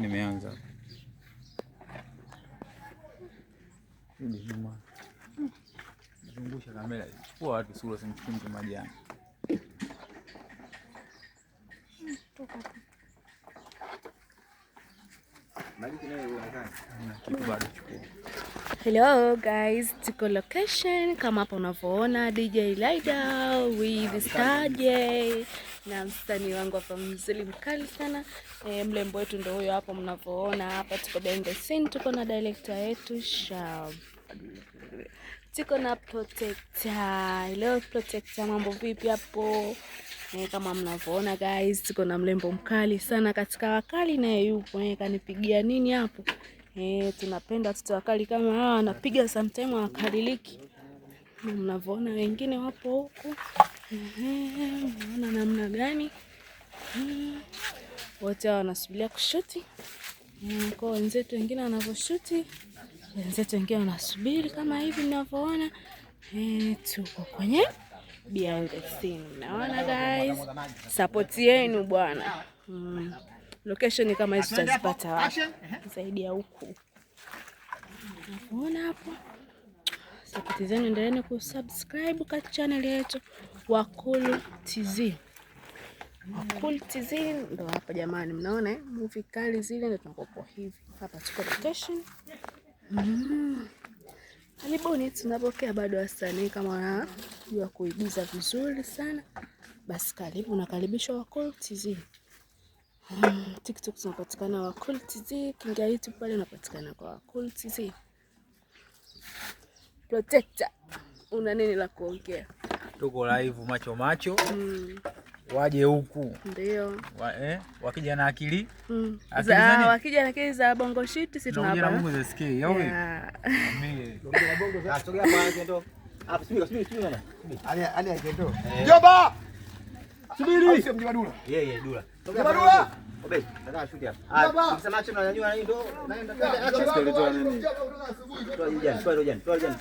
Nimeanza. Rudi nyuma. Zungusha kamera. Chukua watu sura, simchukue mtu majani. Kitu bado chukua. Hello guys, tuko location kama hapa unavyoona, DJ Lida with Star J na msanii wangu hapa mzuri mkali sana. Mlembo wetu ndio huyo hapo mnavyoona hapa. Tuko behind the scene, tuko na director yetu Shab, tuko na protector. Hello protector, mambo vipi hapo? Kama mnavyoona guys, tuko na mlembo mkali sana katika wakali naye yupo, kanipigia nini hapo. Tunapenda watoto wakali kama hawa, wanapiga sometime hawakaliliki. Mnavyoona wengine wapo huku. Mnaona namna gani? Wote hao wanasubiria kushuti. Kwa wenzetu wengine wanavyoshuti, wenzetu wengine wanasubiri kama hivi mnavyoona. Tuko kwenye behind the scene. Mnaona guys, support yenu bwana. Location kama hizi tutazipata wapi zaidi ya huku? Unaona hapo. Support zenu, endeleeni kusubscribe katika channel yetu Wakulu TZ. Wakulu TZ ndo hapa jamani, mnaona movie kali zile ndo tunakopo hivi. Hapa tuko location. Karibuni, tunapokea bado wasanii kama wanajua kuigiza vizuri sana, basi karibu, nakaribishwa Wakulu TZ. TikTok tunapatikana Wakulu TZ, kingia YouTube pale unapatikana kwa Wakulu TZ. Protector, una nini la kuongea? Tuko live macho macho. Waje huku. Ndio. Wakija na akili. Akili Za, za nini? wakija na akili za bongo shit si Tunakuja na tunawapa. Mungu za SK, au vipi? Yeah. Mimi. Sogea hapa kendo. Hapa subiri, subiri, subiri bwana. Ali Ali Akendo. Mjomba! Subiri. Sio mjomba Dula. Yeye Dula. Mjomba Dula. Obe, nataka shoot hapa. Mjomba. Ah, ukisema action unanyanyua na hii ndo naenda action. Mjomba kutoka asubuhi. Toa jani, toa jani, toa jani.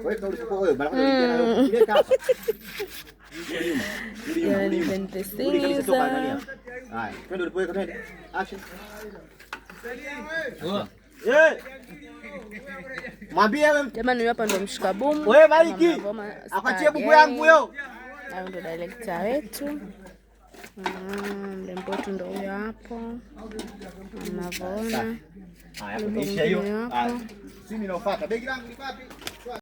Wewe ndio ulipokuwa wewe, mara moja uliingia na wewe. Leta hapa. Rudi nyuma, rudi nyuma. Behind the Rudi kabisa, scenes. toka angalia. Haya, twende ulipoweka, twende. Action. Eh! Mwambie wewe. Jamani, huyu hapa ndo mshikabumu. Wewe Maliki, Mnavyoona akuachie buku Star yangu J. yo. Huyu ndo director wetu. Mrembo wetu ndo huyo hapo mnavyoona. Haya, Mrembo imeisha hiyo. mwingine hapo. Haya. Simu inayofuata. Begi langu liko wapi?